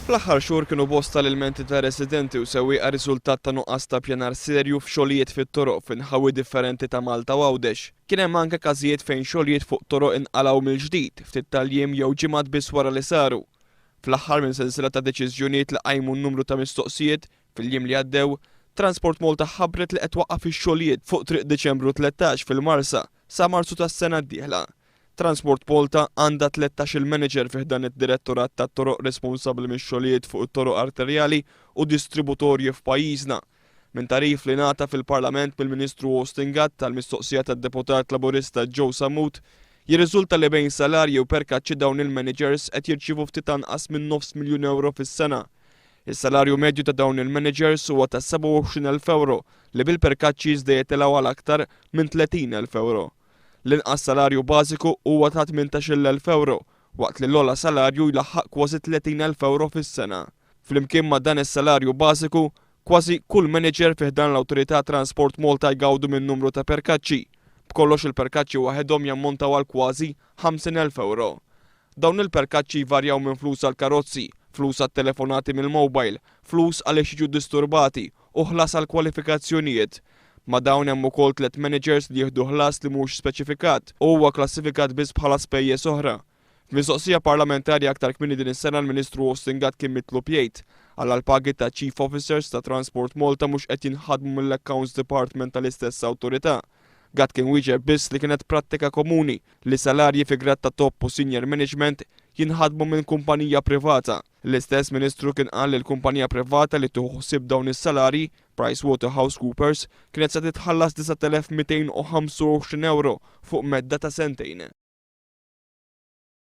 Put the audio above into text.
Fl-aħħar xhur kienu bosta l-ilmenti ta' residenti u sewwieqa riżultat ta' nuqqas ta' pjanar serju f'xogħlijiet fit-toroq f'inħawi differenti ta' Malta u Għawdex. Kien hemm anke każijiet fejn xogħlijiet fuq toroq inqalgħu mill-ġdid ftit tal-jiem jew ġimgħat biss wara li saru. Fl-aħħar minn sensiela ta' deċiżjonijiet li qajmu numru ta' mistoqsijiet fil-jiem li għaddew, Transport Malta ħabbret li qed twaqqaf ix-xogħlijiet fuq Triq Diċembru 13 fil-Marsa sa Marzu tas-sena d-dieħla. Transport Malta għandha 13-il manager fi ħdan id-Direttorat tat-Toroq responsabbli mix-xogħlijiet fuq it-toroq arterjali u distributorji f'pajjiżna. Minn tagħrif li ngħata fil-Parlament mill-Ministru Austin Gatt għall-mistoqsija tad-Deputat Laburista Joe Sammut, jirriżulta li bejn salarji u perkaċċi dawn il-managers qed jirċievu ftit anqas minn nofs miljun euro fis-sena. Is-salarju medju ta' dawn il-managers huwa ta' 27,000 euro li bil-perkaċċi iżda jitilgħu għal aktar minn 30,000 euro. L-inqas salarju bażiku huwa ta' 18,000 euro, waqt li l-ogħla salarju jlaħħaq kważi 30,000 euro fis-sena. Flimkien ma' dan is-salarju bażiku, kważi kull manager fi ħdan l-Awtorità Transport Malta jgawdu minn numru ta' perkaċċi. B'kollox il-perkaċċi waħedhom jammontaw għal kważi 50,000 euro. Dawn il-perkaċċi jvarjaw minn flus għal karozzi, flus għat telefonati mill-mobile, flus għaliex jiġu disturbati u ħlas għal kwalifikazzjonijiet. Ma' dawn hemm ukoll tliet managers li jieħdu ħlas li mhux speċifikat u huwa klassifikat biss bħala spejjeż oħra. F'mistoqsija parlamentari aktar kmieni din is-sena, l-Ministru Austin Gatt kien mitlub jgħid għala l-pagi ta' Chief Officers ta' Transport Malta mhux qed jinħadmu mill-Accounts Department tal-istess awtorità. Gatt kien wieġeb biss li kienet prattika komuni li salarji fi grad ta' top u senior management jinħadmu minn kumpanija privata. L-istess Ministru kien qal li l-kumpanija privata li tieħu ħsieb dawn is-salarji, PricewaterhouseCoopers, kienet se titħallas 9,225 euro fuq medda ta' sentejn.